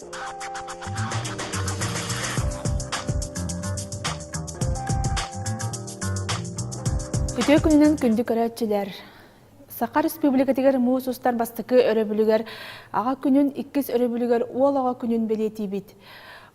Үтүө күнүнэн күндү көрөөччүлэр! Саха Республикатыгар муус устар бастакы өрөбүлүгэр Аҕа күнүн иккис өрөбүлүгэр Уол оҕо күнүн бэлиэтиибит.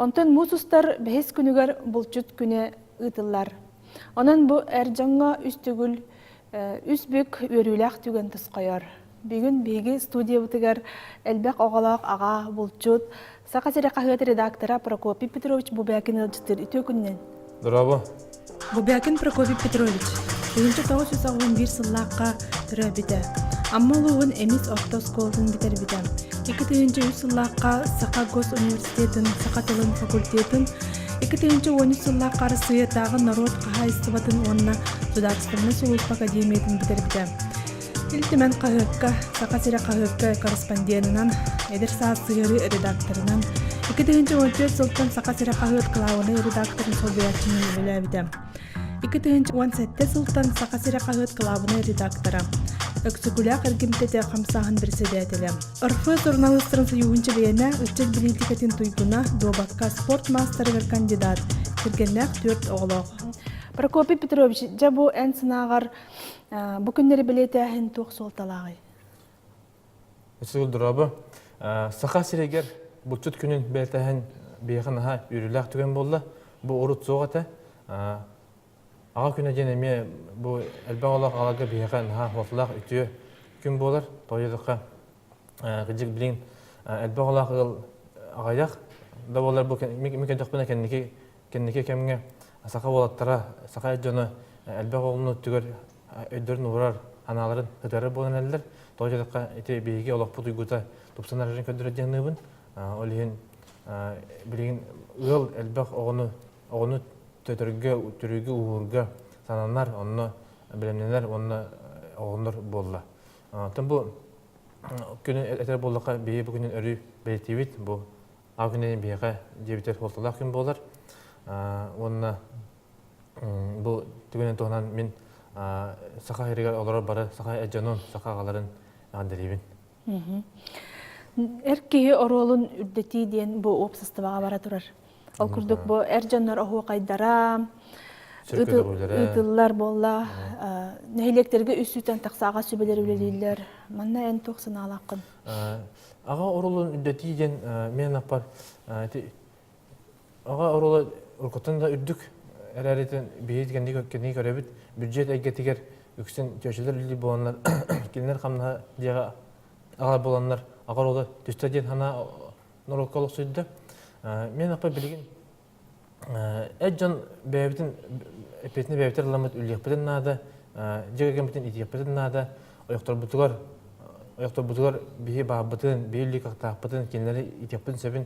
Онтон муус устар бэһис күнүгэр Булчут күнэ ыытыллар. Онон бу эр дьоҥҥо үс төгүл үс бүк үөрүүлээх түгэн тосхойор. Бүгүн биһиги студиябытыгар элбэх оҕолоох аҕа, булчут, Саха сирэ хаһыат редактора Прокопий Петрович Бубякин ыалдьыттыыр үтүө күнүнэн. Дорообо. Бубякин Прокопий Петрович, 1991 сыллаахха төрөөбүтэ. Амма улууһун Эмис орто оскуолатын бүтэрбитэ. 2003 сыллаахха Саха госуниверситетын саха тылын факультетын 2013 сыллаахха Арассыыйатааҕы норуот хаһаайыстыбатын уонна судаарыстыбаннай сулууспа академиятын бүтэрбитэ. Ил Түмэн хаһыакка, Саха сирэ хаһыакка корреспонденынан, Эдэр саас сыһыарыы редакторынан, 2014 сылтан Саха сирэ хаһыат кылаабынай редакторын солбуйааччынан үлэлээбитэ. 2017 сылтан Саха сирэ хаһыат кылаабынай редактора, Өксөкүлээх эргимтэтэ хамсааһын председателэ. РФ суруналыыстарын союһун чилиэнэ, ыччат бэлиитикэтин туйгуна, дуобакка спорт маастарыгар кандидат, кэргэннээх түөрт оҕолоох. Прокопий Петрович, дьэ бу эн санааҕар Бу күннэри бэлиэтээһин туох суолталааҕый? Үчүгэй дорообо. Саха сиригэр булчут күнүн бэлиэтээһин биһиэхэ наһаа үөрүүлээх түгэн буолла. Бу урут суох этэ. Аҕа күнэ диэн эмиэ бу элбэх олох аҕаларга биһиэхэ наһаа суолталаах үтүө күн буолар. Тоҕо диэтэххэ, кырдьык билигин элбэх олох ыал аҕыйах да буоллар бу мин көрдөхпүнэ кэнники Кэнники кэмҥэ саха уолаттара, саха дьоно элбэх оҕону өттүгэр өйдөрүн уурар, анааларын ытыарар буолан эрэллэр. Тоҕо диэтэххэ, ити биһиги олохпут уйгута тупсан эрэрин көрдөрөр диэн саныыбын. Ол иһин билигин ыал элбэх оҕону оҕону төтөргө, төрүүгэ, ууһуурга сананар, онно бэлэмнэнэр уонна оҕоннор буолла. Оттон бу күнү этэр буоллахха, биһиги бу күнүн өрүү бэлиэтиибит. Бу Аҕа күнэ биһиэхэ дьиэбитигэр суолталаах күн буолар. Уонна бу түгэнин туһунан мин саха сиригэр олорор бары саха дьонун, саха аҕаларын эҕэрдэлиибин. Эр киһи оруолун үрдэтии диэн бу уопсастыбаҕа бара турар. Ол курдук бу эр дьоннор оһуохайдара ыытыллар буолла. Нэһилиэктэргэ үс сүүтэн тахса аҕа сүбэлэр үлэлииллэр. Манна эн туох санаалааххын? Аҕа оруолун үрдэтии диэн мен аппар ити аҕа оруола уруккуттан да үрдүк эрээритин биһиги кэнники көрөбүт бюджет эйгэтигэр үксүн чөөчөлөр үлэлиир буоланнар кинилэр хамнаһа дьиэҕэ аҕалар буоланнар аҕа оруола түстэ диэн санаа норуокка олохсуйда. Мен аппар билигин Эр дьон бэйэбитин эппиэтинэ бэйэбитигэр ыламмыт үллүөхпүтүн наада, дьиэ кэргэммитин итиэхпитин наада, ойохторбутугар ойохторбутугар биһи баҕарбытын, биһи үллүк кинилэри итиэхпитин сөбүн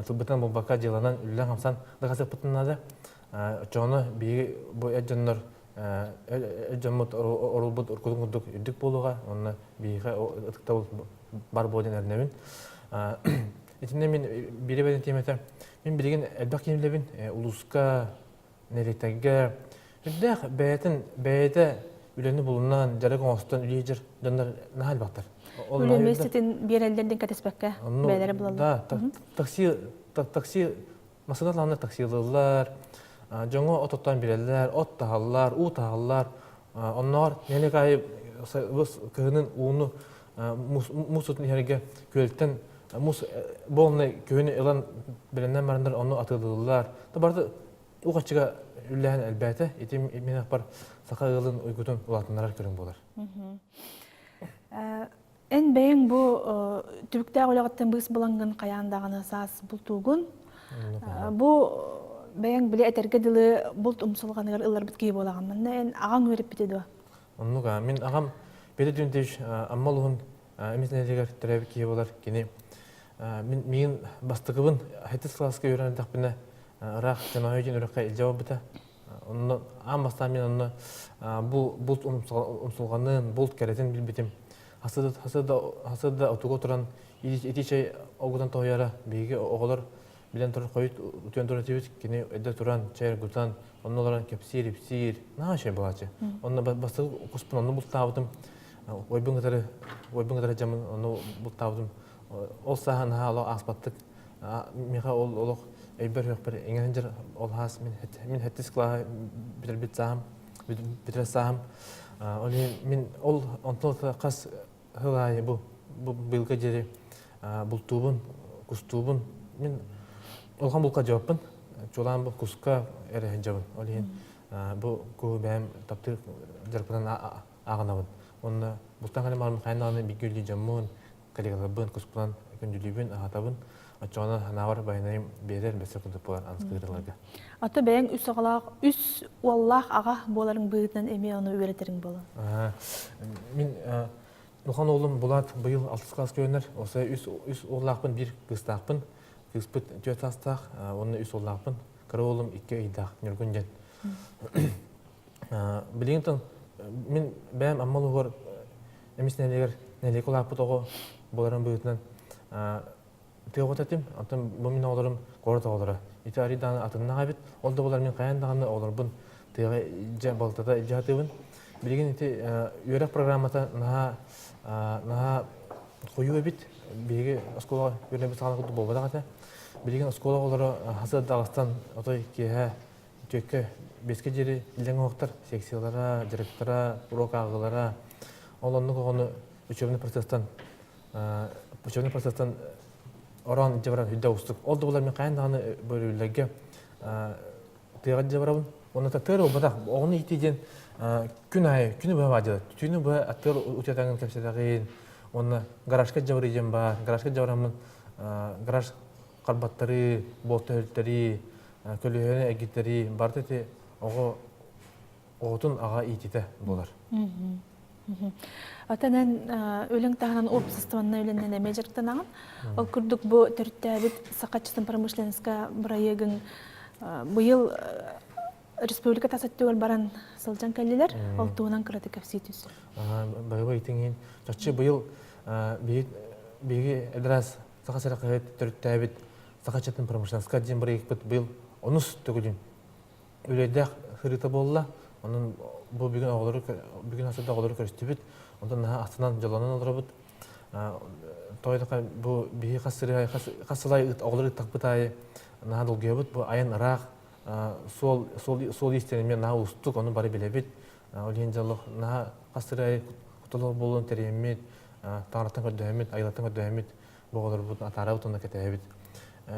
тылбытынан буолбакка дьыаланан үллэн-хамсан дакаастыахпытын наада. Оччоҕуна биһиги бу эр дьоннор эр дьоммут оруолбут уруккутун курдук үрдүк буолуоҕа уонна биһиэхэ ытыктабыл бар буолуо диэн эрэнэбин. Итиннэ мин биири бэлиэтиэм этэ. Мин билигин элбэх киһилэбин улууска, нэһилиэктэргэ үрдээх бэйэтин бэйэтэ үлэни булунан, дьарык оҥостон үлэлиир дьоннор наһаа элбэхтэр. Үлэ миэстэтин биэрэллэр диэн кэтэспэккэ бэйэлэрэ булаллар. Да, такси такси массыына лааннар таксилыыллар, дьоҥҥо от оттоон биэрэллэр, от таһаллар, уу таһаллар. Оннооҕор нэһилиэк аайы кыһынын ууну муус отун иһэргэ күөлтэн муус буолунай күһүнү ылан бэлэмнээн бараннар ону атыылыыллар. Да барыта уу хаччыга үллэһэн элбээтэ. Ити мин ахпар саха ыалын уйгутун улаатыннарар көрүҥ буолар. Эн бэйэҥ бу түбүктээх үлэҕиттэн быыс булаҥҥын хайаан даҕаны саас бултуугун. Бу бэйэҥ били этэргэ дылы булт умсулҕаныгар ылларбыт киһи буолаҕын. Манна эн аҕаҥ үөрэппитэ дуо? Оннук мин аҕам Петр Дмитриевич Амма улуһун эмис нэһилиэгэр төрөөбүт киһи буолар. Кини мин миигин бастакыбын сэттис кылааска үөрэнэн эрдэхпинэ ыраах Чоноойу диэн үрэххэ илдьэ барбыта. Онно аан бастаан мин онно бу булт умсулҕанын, булт кэрэтин билбитим. Хасыда отуга туран ити чэй огутан тоһуйара биһиги оҕолор билэн турар хойут утуйан турар этибит. Кини эрдэ туран чэй эргутан, онно олорон кэпсиир, ипсиир, наһаа үчүгэй буолааччы. Онно бастакы куспун онно бултаабытым. Ойбун кытары ойбун кытары дьамын онно бултаабытым. Ол сааһа наһаа олох ааспаттык. Миэхэ ол олох өйбөр үөхпэр иҥэн сылдьар ол хаас мин мин сэттис кылааһы бүтэрбит сааһым бүтэрэр сааһым. Ол иһин мин ол онтон хас сыл аайы бу бу быйылга диэри бултуубун, кустуубун. Мин улахан булка дьабаппын. Чуолаан бу куска эрэ сылдьабын. Ол иһин бу куһу бэйэм таптыыр дьарыкпынан ааҕынабын. Уонна бултаан кэлэн баран хайан даҕаны бииргэ үлэлиир дьоммун, коллегаларбын куспунан күндүлүүбүн, аһатабын. Оччоҕуна санаабар байанайым биэрэр бэсэ курдук буолар анскыырыларга. Ата бэйэҥ үс аҕалаах, үс уоллаах аҕа буоларыҥ быһыытынан эмиэ ону үөрэтэриҥ буолан. Мин улахан уолум Булат быйыл алтыс кылааска үөрэнэр. Осо үс, үс уоллаахпын, биир кыыстаахпын. Кыыспыт түөрт саастаах, уонна үс уоллаахпын. Кыра уолум икки ыйдаах, Ньургун диэн. Билигин мин бэйэм Амма улууһугар эмис нэһилиэгэр нэһилиэккэ улааппыт оҕо буоларым быһыытынан тыа оҕото этим. Онтон бу мин оҕолорум куорат оҕолоро. Ити арыый даҕаны атыннаах эбит. Ол да буоллар мин хайаан даҕаны оҕолорбун тыаҕа илдьэ балтата илдьэ сатыыбын. Билигин ити үөрэх программата наһаа наһаа хойуу эбит. Биһиги оскуолаҕа үөрэнэбит саҕана курдук буолбатах этэ. Билигин оскуола оҕолоро хасыат аҕыстан отой киэһэ Түөккэ биэскэ диэри иллэҥ оһохтор секциялара, дьарыктара, уруок ааҕыылара. Ол оннук оҕону учебный процесстан учебный процесстан ороон илдьэ баран үрдэ уустук. Ол да буоллар мин хайаан даҕаны бөрүллэргэ тыаҕа илдьэ барабын. Уонна тыа буолбатах. Оҕону иитии диэн күн аайы, күнү быһа баар дьыала. Түүнү быһа аттыгар утуйатаҥын кэпсэтэҕин. Уонна гаражка илдьэ барыы диэн баар. Гаражка илдьэ бараммын гараж харбаттары, буолта өлтөрии, көлүөһэни эргиттэрии барыта ити оҕо оҕотун аҕа иититэ буолар. Отон эн үлэҥ таһынан уопсастыбаннай үлэннэн эмиэ дьарыктанаҕын. Ол курдук бу төрүттээбит Саха промышленноска бырайыагын быйыл республика тас өттүгэр баран сылдьан кэллилэр. Ол туһунан кыратык кэпсии түс. Быйыл итиҥин чахчы быйыл биһиги эдэрээс Саха сирэ хаһыат төрүттээбит Саха ыччатын промышленноска диэн бырайыакпыт быйыл онус төгүлүн үлэйдээх сырыыта буолла. Онон бу бүгүн оҕолору бүгүн асырда оҕолору көрүстүбүт. Онтон наһаа астынан дьоллонон олоробут. Тоойдоха бу биһи хас сырыы хас сыл аайы оҕолору ыыттахпыт аайы наһаа долгуйабыт. Бу айан ыраах суол суол суол иистэн эмиэ наһаа уустук, ону бары билэбит. Ол иһин дьоллох наһаа хас сырыы аайы кутулуох буолуон тэрийэммит, таҥараттан көрдөһөммүт, айылаттан көрдөһөммүт бу оҕолорбутун атаарабыт уонна кэтэһэбит.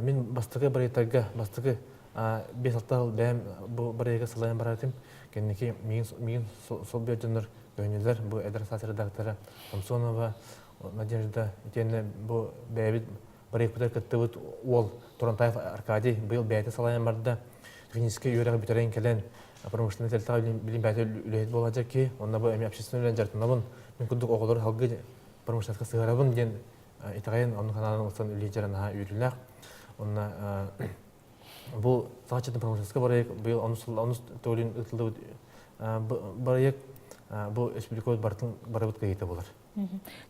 Мин бастакы бырайыактарга бастакы 5-6 сыл бэйэм бу бырайыагы салайан барар этим. Кэнники миигин миигин солбуйар дьоннор көһүннүлэр. Бу эдэр саас редактора Самсонова, Надежда итиэннэ бу бэйэбит бырайыакпытыгар кыттыбыт уол Турантаев Аркадий быйыл бэйэтэ салайан барда. Техническэй үөрэҕи бүтэрэн кэлэн промышленнай тэрилтэҕэ билим бэйэтэ үлэһит буолааччы киһи. Онно бу эмиэ общественнай үлэнэн дьарыктанабын. Мин курдук оҕолору салгыы промышленноска сыһыарабын диэн итэҕэйэн оннук санаанан ылсан үлэлиир наһаа үөрүүлээх. Онно бу Саха чатын промышленноска бырайыак быйыл онус онус төгүлүн ыытыллыбыт бырайыак бу республикабыт барытын барыбыт кыайыыта буолар.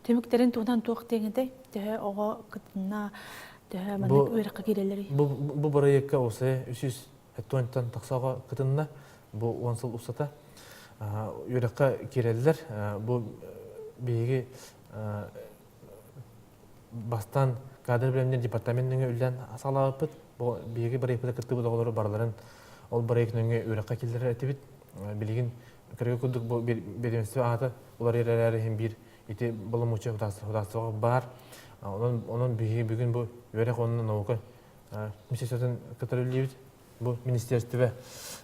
Түмүктэрин туһунан туох диэҥ Төһө оҕо кытынна, төһө маннык үөрэххэ киирэллэрий? Бу бу бырайыакка ОСЭ 370 тахса оҕо кытынна. Бу 10 сыл устата үөрэххэ киирэллэр. Бу биһиги бастаан кадр бэлэмнэр департамент нөҥүө үлэлээн саҕалаабыппыт. Бу биһиги бырайыакпытыгар кыттыбыт оҕолору барыларын ол бырайыак нөҥүө үөрэххэ киллэрэр этибит. Билигин кыргы курдук бу биэдэмистибэ аата уларыйар эрээри иһин биир ити боломуочуйа судаарыстыбаҕа баар. Онон онон биһиги бүгүн бу үөрэх уонна наука министерствотын кытары үлэлиибит. Бу министерстве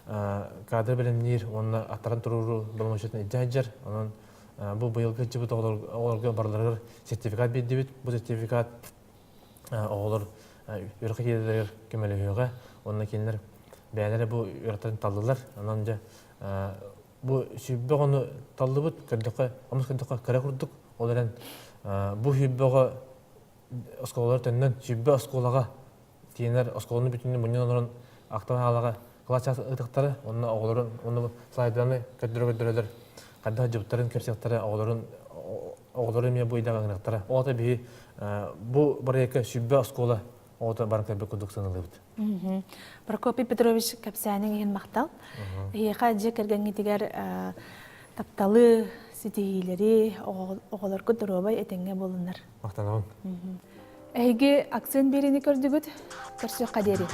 кадр бэлэмниир уонна аттаран туруоруу боломуочуйатын илдьэ сылдьар. Онон бу быйылгы сылдьыбыт оҕолорго барыларыгар сертификат биэрдибит. Бу сертификат оҕолор үөрэх киирэлэригэр көмөлөһүөҕэ уонна кинилэр бэйэлэрэ бу үөрэхтэрин таллылар. Онон дьэ бу сүүрбэ оҕону таллыбыт, көрдөххө, омус көрдөххө кыра курдук. Ол эрэн бу сүүрбэ оҕо оскуолалар төннөн сүүрбэ оскуолаҕа тиэнэр оскуоланы бүтүннүү мунньан олорон актовай хаалаҕа кылаас чаас ытыктара уонна оҕолорун уонна слайданы көрдөрө-көрдөрөлөр хайдах дьыбыттарын кэпсиэхтэрэ оҕолорун оҕолору эмиэ бу идэҕэ ыҥырыахтара. Ол аата биһи бу бырайыакка сүүрбэ оскуола оҕото баран кэлбит курдук сыаналыыбыт. Прокопий Петрович кэпсээниҥ иһин махтал. Эһиэхэ дьиэ кэргэҥҥитигэр тапталы, ситиһиилэри, оҕолоргут доруобай этэҥҥэ буолуннар. Махтанабын. Эһиги акцент биэриини көрдүгүт, көрсүөххэ диэри.